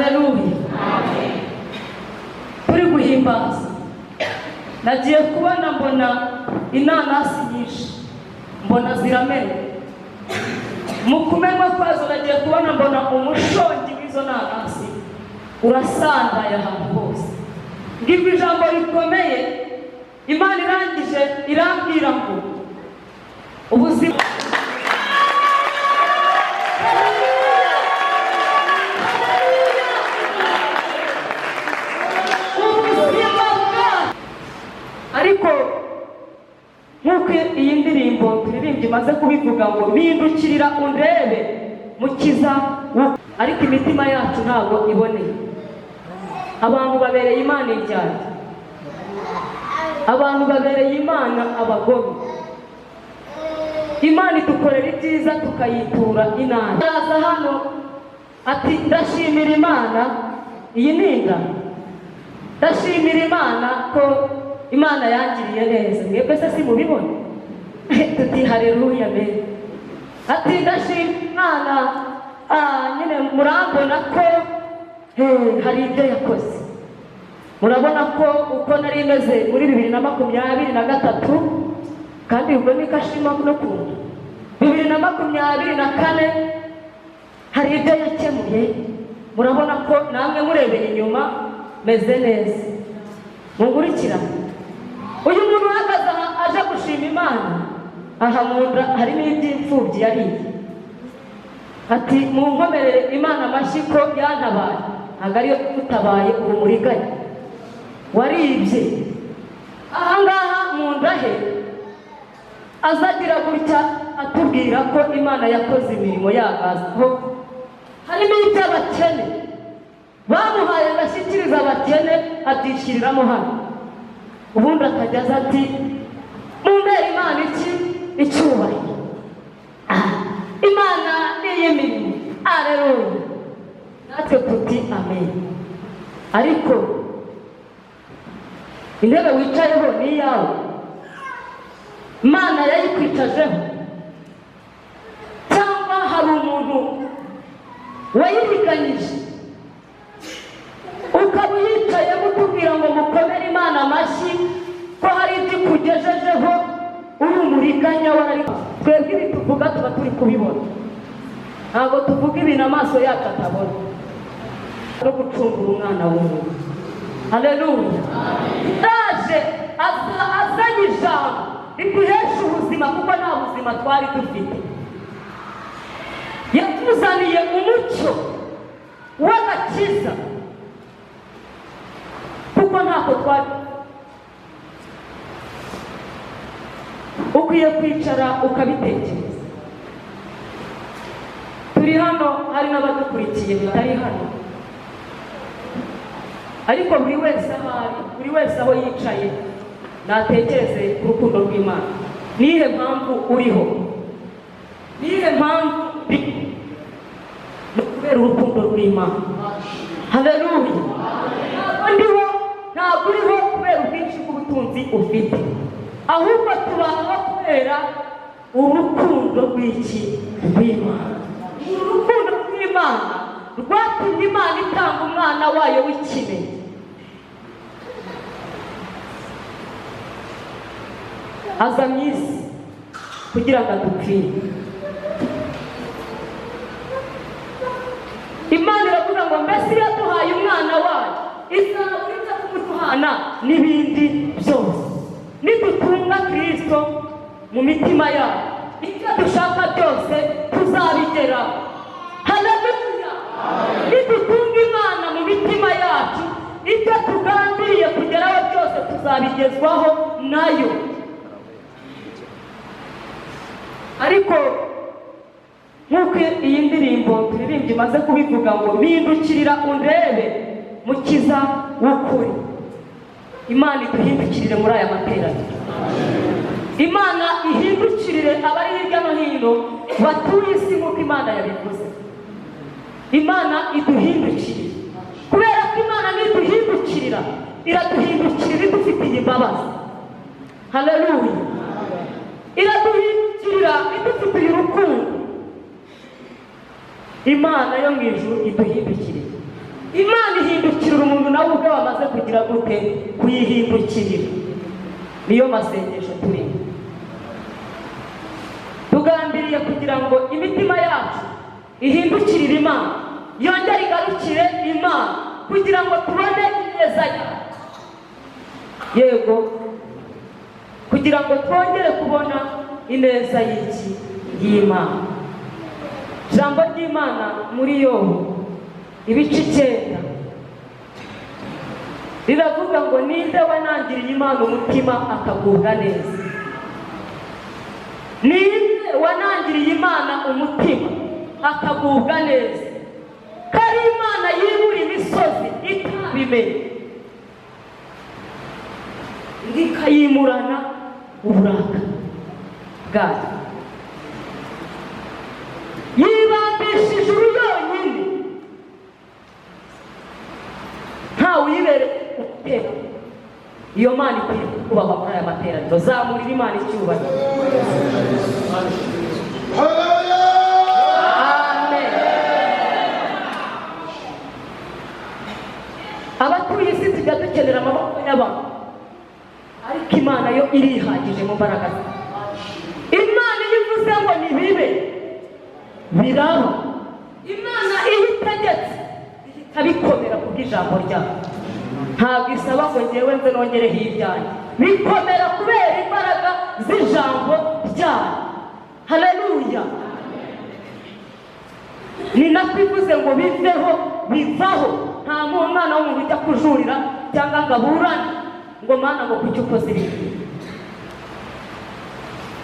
Haleluya. Turi guhimbaza, nagiye kubona mbona inanasi nyinshi, mbona ziramena. Mu kumenwa kwazo, nagiye kubona mbona umushongi w'izo nanasi urasandaye ahantu hose. Ngirwa ijambo rikomeye. Imana irangije irambwira ngo ubuzima. Ubuzima bwacu, ariko nk'uko iyi ndirimbo turirimbye imaze kubivuga ngo mpindukirira undebe mukiza, ariko imitima yacu ntabwo iboneye. Abantu babereye Imana indyarya, abantu babereye Imana abagome. Imana idukorera ibyiza, tukayitura inabi. Araza hano ati: "Ndashimira Imana." Iyi ni inda. "Ndashimira Imana ko Imana yangiriye neza." Mwebwe se si mubibona? Tuti: "Hareruya me." Ati: "Ndashimira Imana." Nyine murambona ko hari ibyo yakoze. Murabona ko uko nari meze muri 2023, kandi ubwo niko ashima no kunda 2024, hari ibyo yakemuye. Murabona ko namwe murebeye inyuma meze neza. Munkurikirane, uyu muntu uhagaze aha aje gushima Imana, aha mu nda harimo iby'imfubyi yariye. Ati: "Munkomerere Imana amashyi ko yantabaye." Ntabwo ariyo utabaye, ubu muriganya waribye. Ahangaha mu nda he azagira gutya atubwira ko Imana yakoze imirimo yagazaho, harimo iby'abakene bamuhaye agashyikiriza abakene, abyishyiriramo hano. Ubundi akajya aza ati: "Mumbere Imana iki icyubahiro. Imana ni iy'imirimo, aleluya." Natwe tuti: "Amen." Ariko intebe wicayeho ni iyawe? Imana yayikwicajeho, cyangwa hari umuntu wayiriganyije ukaba uyicayemo utubwira ngo mukomere Imana amashyi ko hari ibyo ikugejejeho? Uri umuriganya warari. Twebwe ibi tuvuga tuba turi kubibona, ntabwo tuvuga ibintu amaso yacu atabona. No gucungura umwana w'umuntu, haleluya, ndaje azanye ijambo riguhesha ubuzima, kuko nta buzima twari dufite. Yatuzaniye umucyo w'agakiza, kuko ntako twari. Ukwiye kwicara ukabitekereza. Turi hano, hari n'abadukurikiye batari hano, ariko buri wese aho ari, buri wese aho yicaye, natekereze ku rukundo rw'Imana. Nihe mpamvu uriho? Nihe mpamvu? Ni ukubera urukundo rw'Imana. Haleluya. Ntabwo ndiho, ntabwo uriho kubera ubwinshi bw'ubutunzi ufite, ahubwo tubaho kubera urukundo rw'iki? Rw'Imana. Urukundo rw'Imana rwatumye Imana itanga umwana wayo w'ikinege, aza mu isi kugira ngo adupfire. Imana iravuga ngo mbese iyo yaduhaye umwana wayo, izabura ibyo kumuduhana n'ibindi byose? Nidutunga Kirisito mu mitima yacu, ibyo dushaka byose tuzabigeraho. Haleluya. Nidutunga Imana mu mitima yacu, ibyo tugambiriye kugeraho byose tuzabigezwaho nayo. Ariko nk'uko iyi ndirimbo turirimbye imaze kubivuga ngo mpindukirira undebe mukiza w'ukuri, Imana iduhindukirire muri aya materaniro. Imana ihindukirire abari hirya no hino batuye isi, nk'uko Imana yabivuze. Imana iduhindukirire, kubera ko Imana niduhindukirira, iraduhindukirira idufitiye imbabazi. Haleluya. Iraduhindukirira idufitiye urukundo. Imana yo mu ijuru iduhindukirire. Imana ihindukirira umuntu nawe ubwe wamaze kugira gute kuyihindukirira. Niyo masengesho turimo. Tugambiriye kugira ngo imitima yacu ihindukirire Imana, yongere igarukire Imana, kugira ngo tubone ineza yayo. Yego, kugira ngo twongere kubona ineza y'iki y'Imana. Ijambo ry'Imana muri Yobu ibice 9 riravuga ngo ninde wanangiriye Imana umutima akagubwa neza? Ninde wanangiriye Imana umutima akagubwa neza? Kari Imana yibura imisozi itabimenye, ikayimurana uburakari bwayo. Yibambisha ijuru yonyine, ntawe uyibereye umutego. Iyo Mana ikwiye kubahwa muri aya materaniro. Zamurira Imana icyubahiro. Amen. Abatuye isi tujya dukenera amaboko y'abantu, ariko Imana yo irihagije mu mbaraga ze. Imana iyo ivuze ngo nibibe, biraba. Imana iyo itegetse ihita bikomera kubw'ijambo ryayo. Ntabwo isaba ngo ngewe nze nongereho ibyanjye, bikomera kubera imbaraga z'ijambo ryayo. Haleluya. Ni nako ivuze ngo biveho, bivaho. Nta mwana w'umuntu ujya kujurira cyangwa ngo aburane ngo Mana ngo kuki ukoze ibi.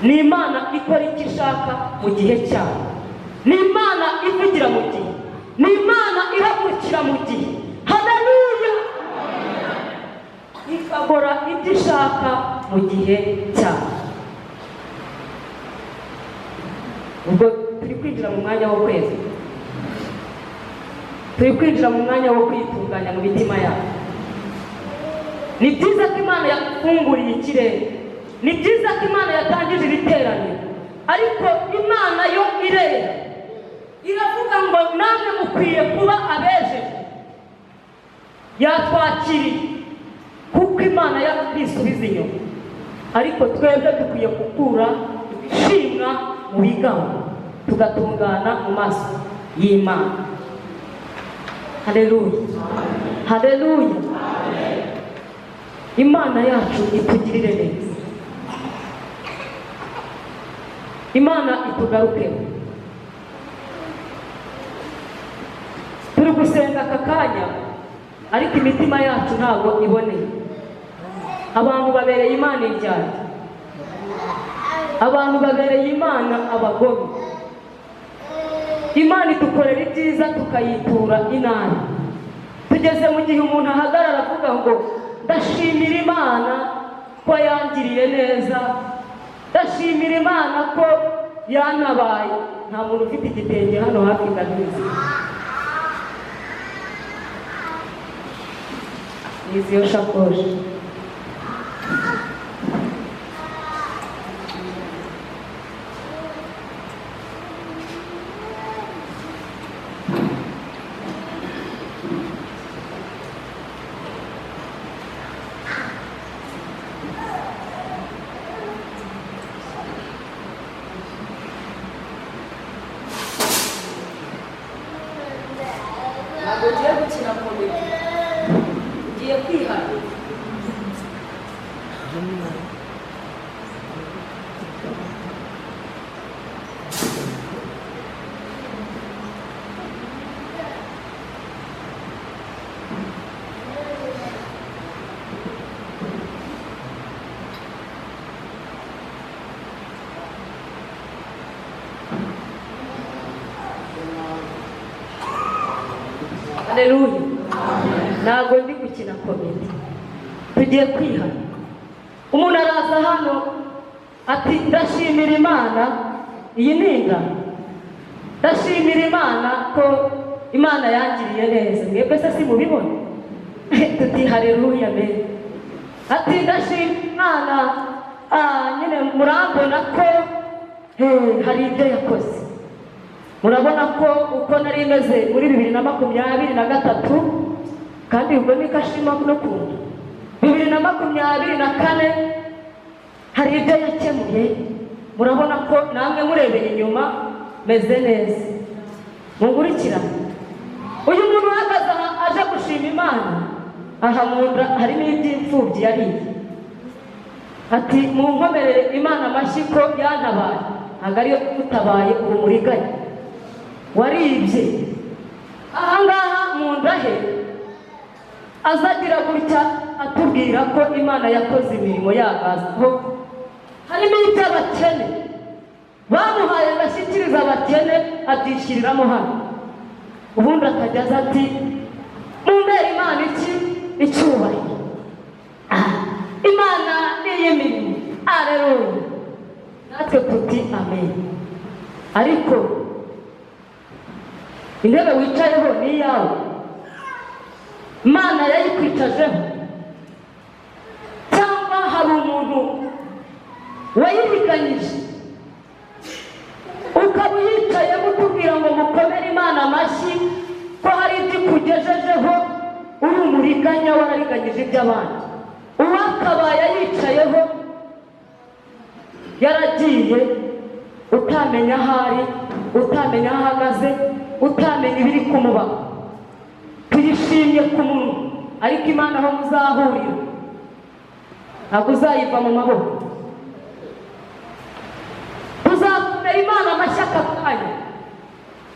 Ni Imana ikora icyo ishaka mu gihe cyayo. Ni Imana ivugira mu gihe. Ni Imana ihagurukira mu gihe. Haleluya. Ikakora ibyo ishaka mu gihe cyayo. Ubwo turi kwinjira mu mwanya wo kwezi, turi kwinjira mu mwanya wo kwitunganya mu mitima yacu. Ni byiza ko Imana yafunguriye ikirere, ni byiza ko Imana yatangije iri teraniro, ariko Imana yo irera iravuga ngo namwe mukwiye kuba abejeje. Yatwakiriye kuko Imana yakwisubiza inyuma, ariko twebwe dukwiye gukura ibishimwa mu bigango tugatungana mu maso y'Imana. Haleluya, haleluya. Imana yacu itugirire neza, Imana itugarukeho. Turi gusenga aka kanya, ariko imitima yacu ntabwo iboneye. Abantu babereye Imana indyarya, abantu babereye Imana abagome. Imana idukorera ibyiza tukayitura inabi. Tugeze mu gihe umuntu ahagarara avuga ngo ndashimira Imana ko yangiriye neza, ndashimira Imana ko yanabaye. Nta muntu ufite igitenge hano hafi ndabizi. Nizi yo shakoshi. Ntabwo ugiye gukina komedi, ugiye kwihana. Haleluya. Ntabwo ndi gukina komedi, tugiye kwihana. Umuntu araza hano ati ndashimira Imana, iyi ni inda, ndashimira Imana ko Imana yangiriye neza. Mwebwe se simubibona? Tuti haleluya me. Ati ndashimira Imana, nyine murambona ko hari ibyo yakoze. Murabona ko uko nari meze muri 2023, kandi ubwo ni kashima no kunda 2024 hari ibyo yakemuye. Murabona ko namwe murebeye inyuma meze neza. Mungurikirane, uyu muntu uhagaze aha aje gushima Imana, aha mu nda harimo iby'imfubyi yariye. Ati munkomerere Imana amashyi ko yantabaye. Ntabwo ariyo utabaye, urumuriganya waribye. Ahangaha mu nda he azagira gutya atubwira ko Imana yakoze imirimo yagazaho, harimo iby'abakene bamuhaye agashyikiriza abakene, abyishyiriramo hano. Ubundi akajya aza ati mumbere Imana iki icyubahiro. Imana ni iy'imirimo, aleluya. Natwe tuti amen. Ariko intebe wicayeho ni iyawe, Imana yayikwicajeho, cyangwa hari umuntu wayiriganyije ukaba uyicayemo utubwira ngo mukomere Imana amashyi ko hari ibyo ikugejejeho, uri umuriganya warariganyije iby'abandi. Uwakabaye ayicayeho yaragiye, utamenya aho ari, utamenya aho ahagaze, utamenya ibiri kumubaho. Tuyishimye ku munwa, ariko Imana aho muzahurira ntabwo uzayiva mu maboko. Tuzakomera Imana amashyi aka kanya,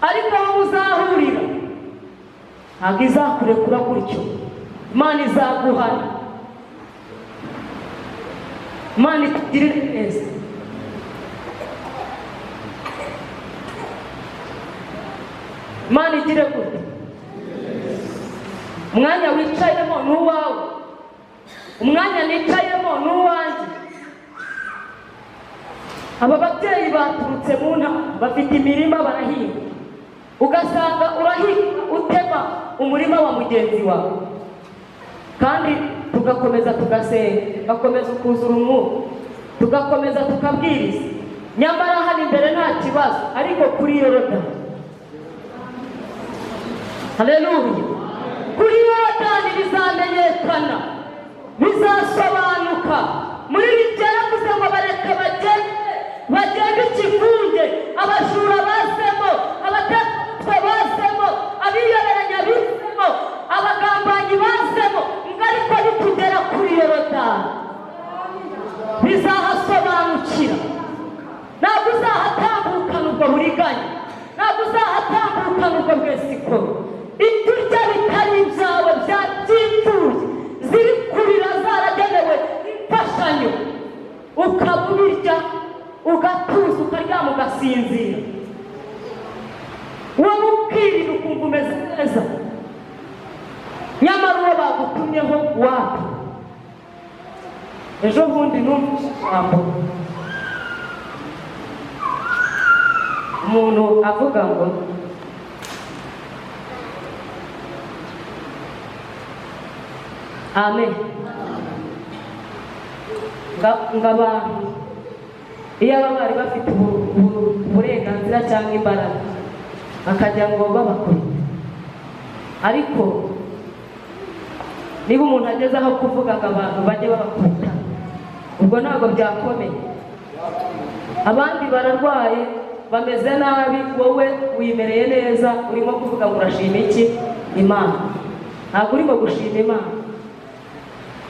ariko aho muzahurira ntabwo izakurekura gutyo. Imana izaguhana, Imana itugirire neza. Imana igire gute? Umwanya wicayemo ni uwawe, umwanya nicayemo ni uwanjye. Aba babyeyi baturutse mu ntara, bafite imirima barahinga, ugasanga urahinga utema umurima wa mugenzi wawe, kandi tugakomeza tugasenga, tugakomeza kuzura umwuka, tugakomeza tukabwiriza. Nyamara hano imbere nta kibazo, ariko kuri Yorodani, haleluya, kuri Yorodani bizamenyekana, bizasobanuka. Muri ibyo yaravuze ngo bareke bagende, bagende ikivunge, abajura bazemo, abatekamutwe bazemo, abiyoberanya bizemo, abagambanyi bazemo, ngo ariko nitugera kuri Yorodani bizahasobanukira. Ntabwo uzahatambukana ubwo buriganya, ntabwo uzahatambukana ubwo bwesikoro. Ibyo urya bitari ibyawe byapfuye, ziri kurira zaragenewe imfashanyo, ukaba ubirya ugatuza, ukaryama ugasinzira, wowe ukirira ukumva umeze neza, nyamara uwo bagutumyeho wapi. Ejo bundi numvise ijambo umuntu avuga ngo amen, ngo abantu iyo baba bari bafite uburenganzira cyangwa imbaraga bakajya ngo babakubita, ariko niba umuntu ageze aho kuvuga ngo abantu bajye babakubita, ubwo ntabwo byakomeye. Abandi bararwaye bameze nabi, wowe wimereye neza, urimo kuvuga ngo urashima iki? Imana. Ntabwo urimo gushima Imana,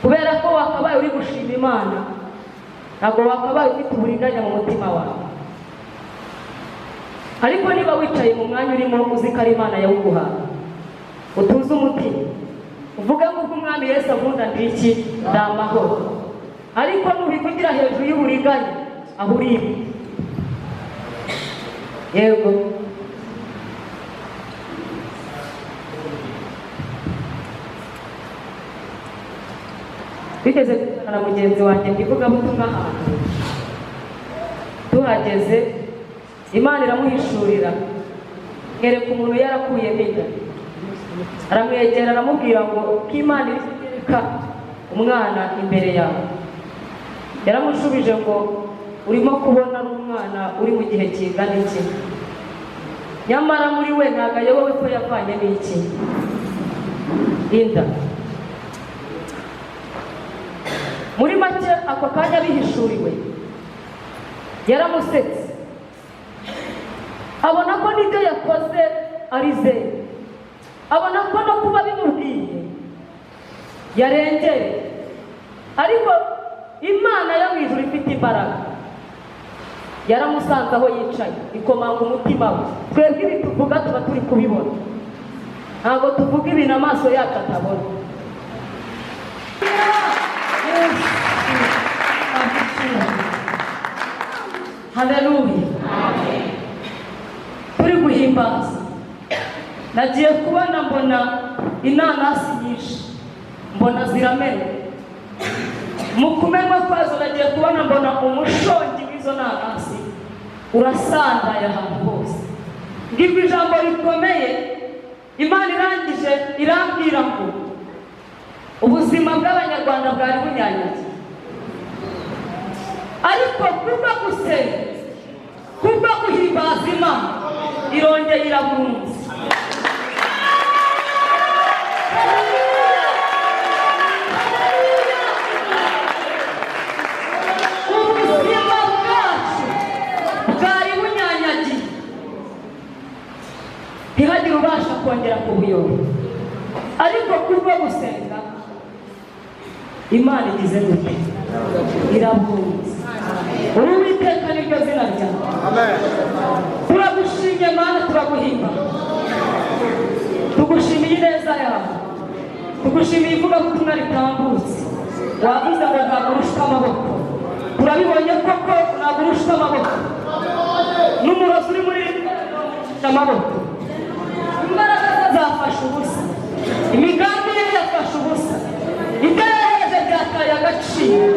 kubera ko wakabaye uri gushima Imana, ntabwo wakabaye ufite uburiganya mu mutima wawe. Ariko niba wicaye mu mwanya urimo uzi ko ari Imana yawuguhaye, utuze umutima, uvuge ngo ubwo Umwami Yesu ankunda ndi iki? Ndi amahoro. Ariko nubivugira hejuru y'uburiganya, aho uri yego. Bigeze na mugenzi wanjye mu ivugabutumwa ahantu, tuhageze Imana iramuhishurira, mwereka umuntu yarakuyemo inda, aramwegera aramubwira ngo ko Imana iri kugereka umwana imbere yawe. Yaramushubije ngo urimo kubona ari umwana uri mu gihe kingana iki? Nyamara muri we ntabwo ayobowe ko yavanyemo iki? Inda. Muri make, ako kanya bihishuriwe yaramusetse, abona ko n'ibyo yakoze ari zeru, abona ko no kuba bimubwiye yarengereye. Ariko Imana yo mu ijuru ifite imbaraga yaramusanze aho yicaye, ikomanga umutima we. Twebwe ibi tuvuga tuba turi kubibona, ntabwo tuvuga ibintu amaso yacu atabona. Yesu aducyure. Haleluya! Turi guhimbaza, nagiye kubona mbona inanasi nyinshi, mbona ziramena. Mu kumenwa kwazo, nagiye kubona mbona umushongi w'izo nanasi urasandaye ahantu hose. Ngirwa ijambo rikomeye, Imana irangije irambwira ngo ubuzima bw'Abanyarwanda bwari bunyanyagiye, ariko kubwo gusenga, kubwo guhimbaza Imana, irongeye iraburunze. Haleluya! Haleluya! Ubuzima bwacu bwari bunyanyagiye, ntihagire ubasha kongera kubuyobora, ariko kubwo gusenga Imana igize gute? Irabunze. Uwiteka niryo zina ryawe. Turagushimye Mana, turaguhimba, tugushimiye ineza yawe, tugushimiye ivugabutumwa ritambutse. Wavuze ngo ntabwo urushwa amaboko, turabibonye koko, ntabwo urushwa amaboko n'umurozi uri muri amaboko. Imbaraga ze zafashe ubusa, imigambi ye yafashe ubusa, ibyo yohereje byataye agaciro,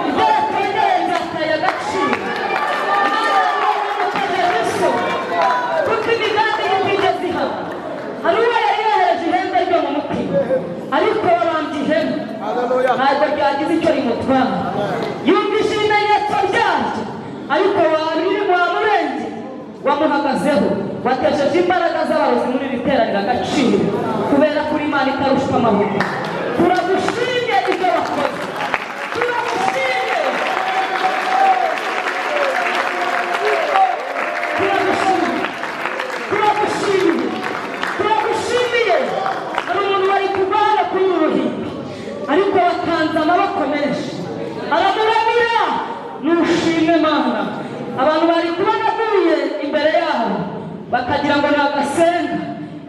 ibyo yatongeye byataye agaciro. Kuko imigambi ye itigeze ihaba. Hari uwo yari yohereje ihembe ryo mu mutima, ariko warambye ihembe ntabwo ryagize icyo rimutwara. Yumvise ibimenyetso byaryo, ariko wamurenge wamuhagazeho, watesheje imbaraga z'abarozi muri iri teraniro agaciro, kubera ko uri Imana itarushwa amaboko. Turagushimye ibyo wakoze, turagushimye, turagushimye, turagushimiye, turagushimiye. Hari umuntu wari kurwana kuri uru ruhimbi, ariko watanze amaboko menshi aramuramira. Nushimwe Mana. Abantu bari kubona aguye imbere yabo bakagira ngo ni agasenga,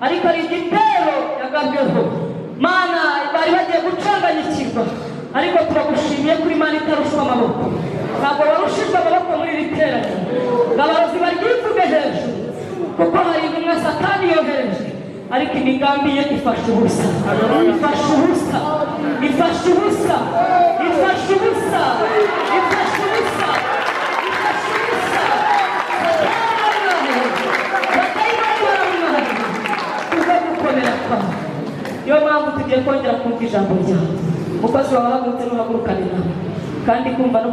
ariko ari igitero yagabweho. Mana, bari bagiye gucanganyikirwa, ariko turagushimiye kuri Imana itarushwa amaboko. Ntabwo warushijwe amaboko muri iri teraniro ngo abarozi baryivuge hejuru, kuko hari intumwa Satani yohereje, ariko imigambi ye ifashe ubusa, ifashe ubusa, ifashe ubusa, ifashe ubusa, ifashe ubusa, ifashe ubusa. Satani baramwahira kubwo gukomera kwawe. Niyo mpamvu tugiye kongera kumva ijambo ryawe. Umukozi wawe ahagurutse, n'uhagurukane nawe kandi kumva no.